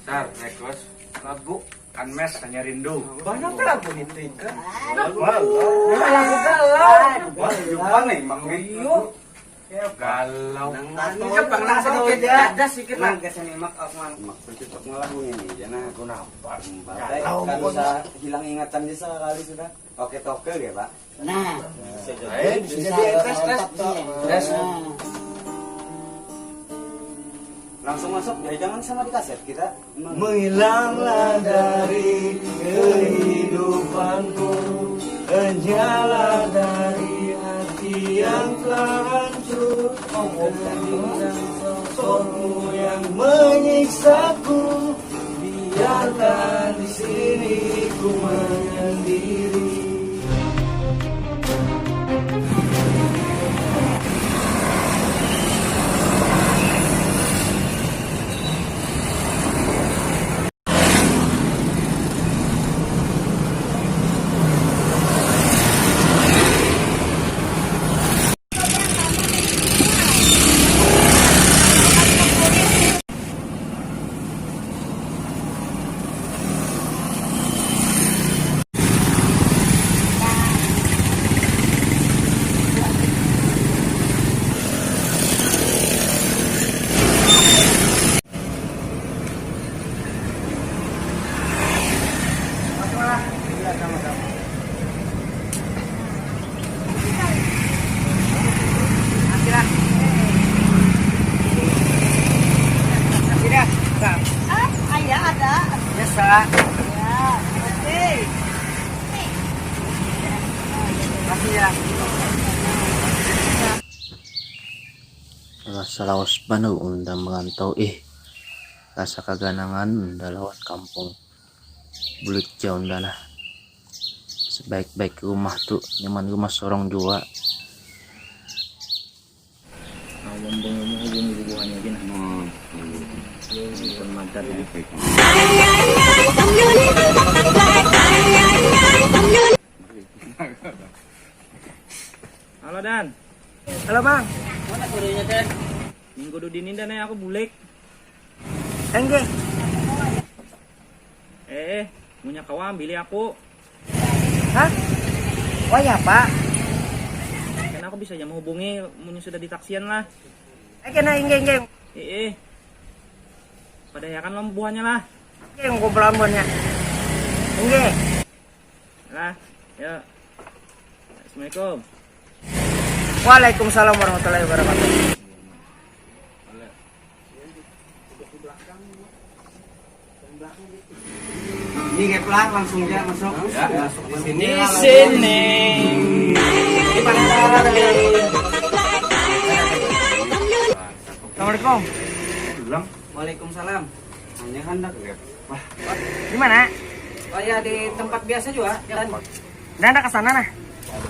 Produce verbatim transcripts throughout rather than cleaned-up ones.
Sar, request lagu Unmesh Hanya Rindu. Banyak lagu itu, Ika. Lagu galau. Wah, lupa nih, Mang. Iya. Galau. Nang anu, Jepang, nang sedikit, ada sedikit lah. Nang kesini mak, aku mang. Maksudnya untuk ngelagu ini, jangan aku nampak. Galau, kan pokoknya. Bisa hilang ingatan dia sekali sudah. Oke, toke ya, Pak. Nah, eh, bisa jadi tes, tes. Tes. Nah. Langsung masuk, ya jangan sama di kaset kita. Menghilanglah dari kehidupanku, henyalah dari hati yang telah hancur. Kehadiran sosokmu yang menyiksaku, biarkan di sini ku menyendiri. Hah? Ayah ada. Biasa. Ya, oke. Makasih ya. Rasa lawas banar unda merantau ih. Rasa kaganangan unda lawan kampung. Bulik ja unda nah. Sebaik-baik rumah tu nyaman rumah sorong jua. Nah, membung-membung hubungi bubuhannya gin. Hmm. Bukan madat ya. Halo Dan. Halo Bang. Mana kudunya teh? Minggu dudini Dan, eh, aku bulik. Enggih. Eh, eh, munnya kawa ambili aku. Hah? Wayah, Pak. Karena aku bisa aja menghubungi munnya sudah ditaksian lah. Eh, kena inggih, inggih. Eh, eh. Pada ya kan lo buahnya lah. Inggih, ngumpul buahnya. Inggih. Lah, yuk. Assalamualaikum. Waalaikumsalam warahmatullahi wabarakatuh. Ini gap lah, langsung aja masuk. Ya, masuk di sini. Di sini. Di mana? Assalamualaikum. Belum. Waalaikumsalam. Hanya hendak gap. Wah. Di mana? Oh ya, di tempat biasa juga. Dan dah ke sana nah.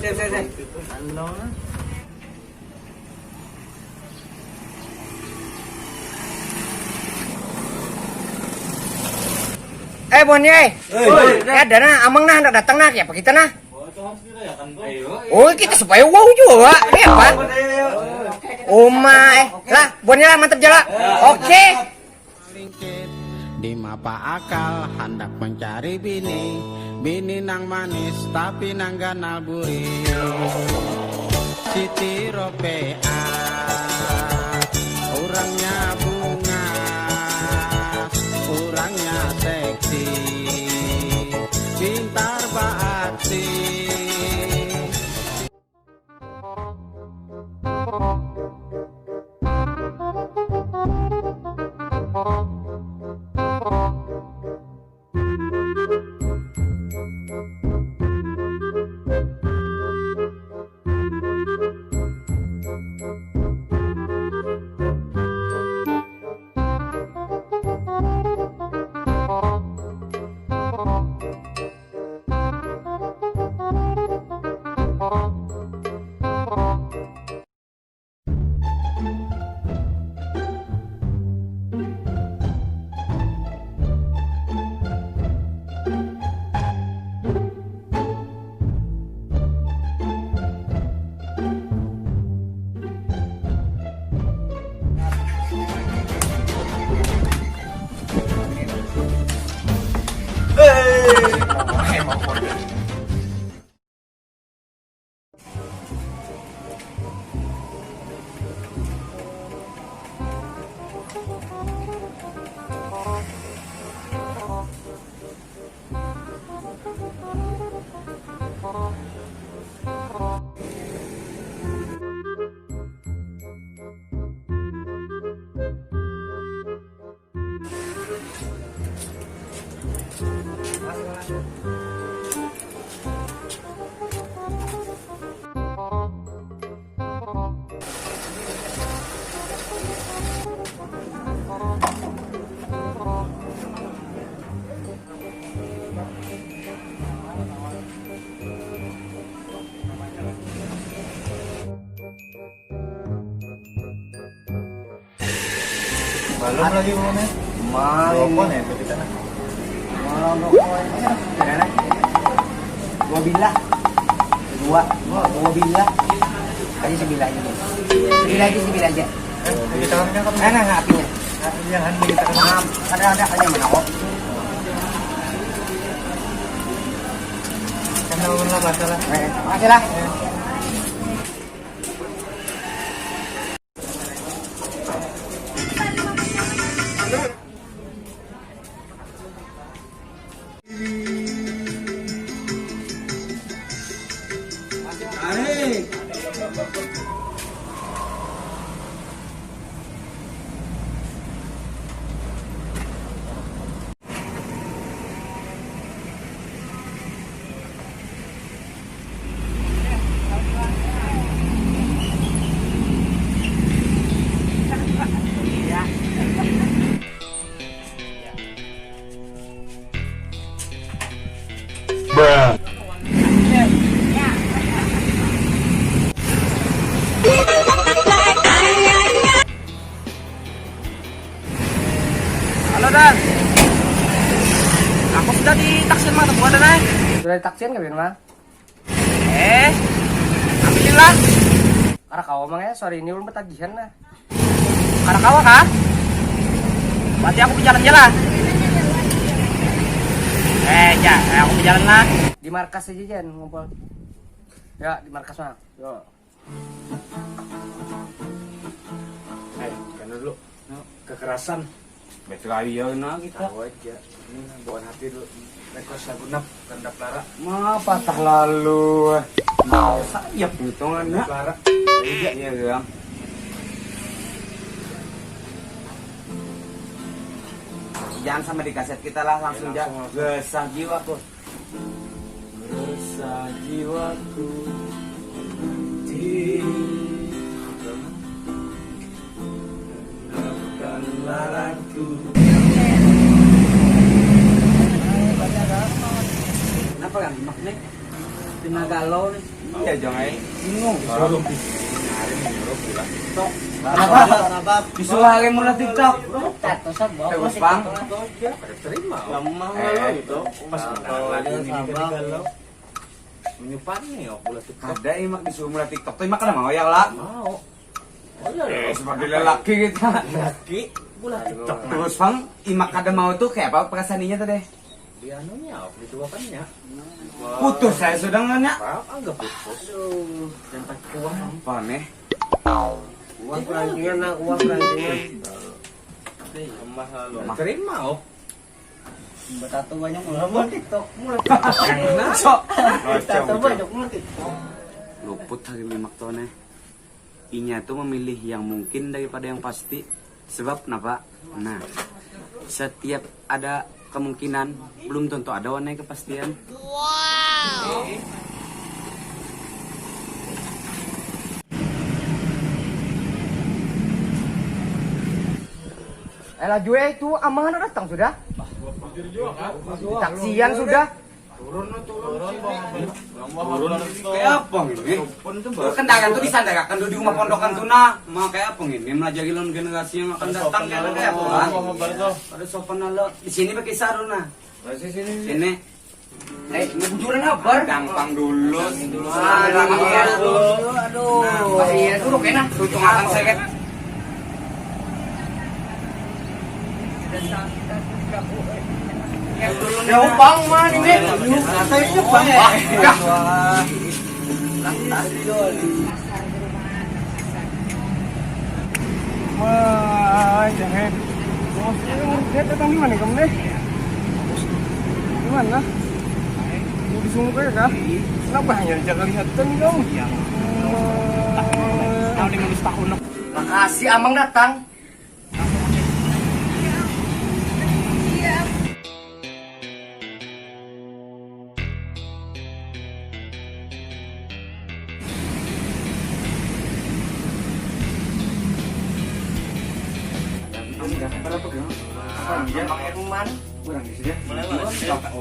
Sip, sip, sip. Eh, Bon, eh. Oi. Eh, ada nah, Amang nah, hendak datang nah, apa kita nah? Oh, kita supaya wow juga, Wak. Ini apa? Uma, eh. Lah, Bon, ya lah, mantap jala. Oke. Lingkit. Dimapa akal handak mencari bini, bini nang manis tapi nang ganal buri. Siti Ropea, urangnya bungas, urangnya seksi, pintar baaksi. Belum lagi, belum ya? Malam. Rokok nih, itu kita nah. Malam rokok ini. Dua bilah. Dua, dua, dua bilah. Aja sebilah aja deh. Sebilah aja, sebilah aja. Eh, di tangannya kan. Nah, nah, nah, apinya. Jangan di tangan. Nah, ada, ada aja mana kok. Kenal lah, masalah. Eh, makasih lah. Halo, Dan. Aku sudah di taksian, Mang, temuan, Dan, eh. Sudah di taksian, Kak Firman? Eh, ambilin lah. Kada kawa, Mang, ya, sore ini ulun betagihan, nah. Kada kawa kah? Berarti aku bejalan ja lah. Eh, ja, eh, aku bejalan lah. Di markas aja, Jan, ngumpul. Ya, di markas, Mang. Yo. Eh, kena dulu. Kekerasan. Betul aja, nah, kita. Tahu aja. Ini bawaan hati dulu. Request lagu nap, Kendap Lara. Ma, patah lalu. Mau sayap hitungannya. Kendap Lara. Iya, iya, Bang. Jangan sampai di kaset kita lah, langsung. Iya, langsung, ja, langsung. Gesah jiwaku. Resah jiwaku di, maafkan laraku. Kenapa kan mak nih? Pina galau nih. Iya, Jong, ai. Bingung. Disuruh. Hari menyuruh gila. Tok. Kenapa? Kenapa? Disuruh hari mulai TikTok. Tato sabab. Terus, Bang. Kada terima. Lemah. Eh, lalu gitu. Pas sabar, sabar. Menyupan nih, oh, bola TikTok. Kada, imak disuruh mulai TikTok tuh, imak kada mau ya, lah? Mau. Oh, iya, eh, seperti lelaki gitu. Lelaki, bola TikTok. Terus, Bang, imak kada mau tuh kayak apa perasaannya tuh deh? Di anunya, oh, diduakannya. Putus saya sudah nggak, Nyak? Apa? Anggap putus. Aduh, tempat kuah. Apa nih? Kuah perancingan, nah, kuah perancingan. Lemah lalu. Lemah. Terima, oh. Betato banyak mulai TikTok, mulai TikTok. Sok. Betato banyak mulai TikTok. Luput hari mimak tuh nih. Inya tuh memilih yang mungkin daripada yang pasti. Sebab kenapa? Nah, setiap ada kemungkinan, belum tentu ada warnanya kepastian. Eh, laju, eh, itu Amang handak datang sudah. Taksian sudah. Kayak apa ini? Kendaraan tuh disandarakan tuh di rumah pondokan tuh nah. Mau kayak apa ini? Melajari lawan generasi yang akan datang kayak apa kan? Pada sopan lo. Di sini pakai sarung nah. Sini. Eh, ini bujuran apa? Gampang dulu. Aduh, aduh, aduh. Nah, iya dulu kena. Tuntung akan saya. Ya, upang mah ini. Saya ini upang. Wah, dah. Wah, jangan. Dia datang di mana kamu deh? Di mana? Mau di sumur ya kah? Kenapa hanya jaga lihatan kamu? Iya. Tahu lima belas tahun. Makasih amang datang.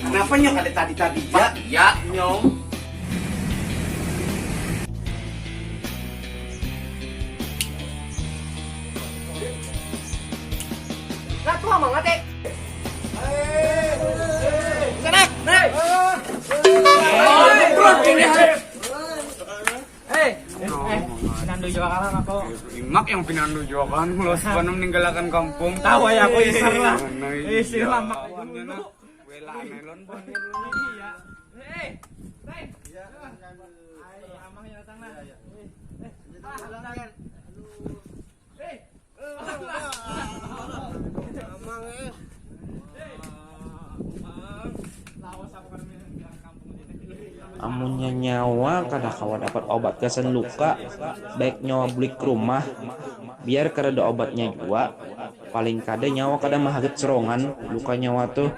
Kenapa nyok ada tadi tadi ya? Ya nyong. Lah tuh amangat eh. Sana, nah. Hei, eh, pinandu jua kalah aku. Imak yang pinandu jua kan, mulas panem ninggalakan kampung. Tahu ya aku isar lah. Isir lah mak. Wela melon. Iya. Hei, Teng. Amang yang datang nah. Amunnya nyawa kada kawa dapat obat gasan luka, baik nyawa bulik ke rumah, biar kadada obatnya jua, paling kada nyawa kada maharit serongan luka nyawa tuh.